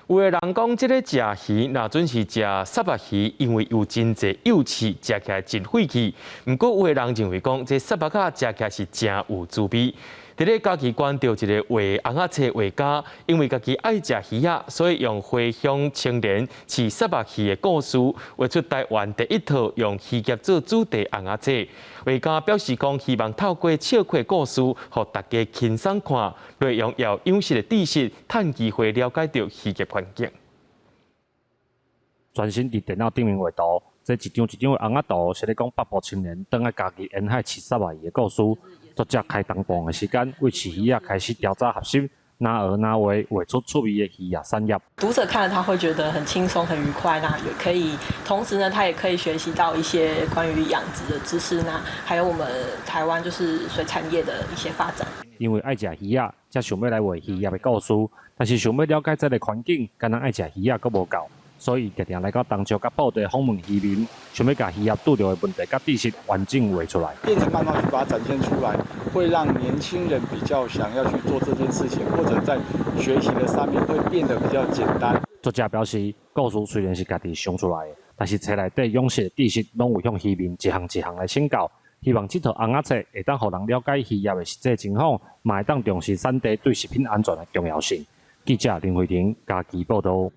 有的人講，這个食魚若準是食虱目魚，因為有真濟幼刺，食起來真費氣。毋過有的人認為講，這虱目仔食起來是誠有滋味。佇咧嘉義縣著一个畫尪仔冊畫家，因為家己愛食魚仔，所以用回鄉青年飼虱目魚的故事，畫出台灣第一套用漁業做主題尪仔冊。畫家表示講，希望透過笑詼故事，予大家輕鬆看，內容也有養殖的知識，趁機會了解著漁業環境。專心佇電腦頂面畫圖，這一張一張的尪仔圖，是咧講北部青年轉來嘉義沿海飼虱目魚的故事。作者開東半的時間，為飼魚仔開始調查學習，哪學哪畫，畫出趣味的漁業產業。讀者看了他會覺得很輕鬆、很愉快，那也可以，同時呢，他也可以學習到一些關於養殖的知識，那還有我們台灣就是水產業的一些發展。因為愛食魚仔，才想欲來畫漁業的故事，但是想欲了解這个環境，干焦愛食魚仔閣無夠，所以定定來到東石佮布袋訪問漁民，想欲共漁業拄著的問題佮知識完整畫出來。變成漫畫去把它展現出來，會讓年輕人比較想要去做這件事情，或者在學習的上面會變得比較簡單。作者表示，故事雖然是家己想出來的，但是冊內底養殖的知識攏有向漁民一項一項來請教。希望這套尪仔冊會當予人了解漁業的實際情況，嘛會當重視產地對食品安全的重要性。記者林慧婷嘉義報導。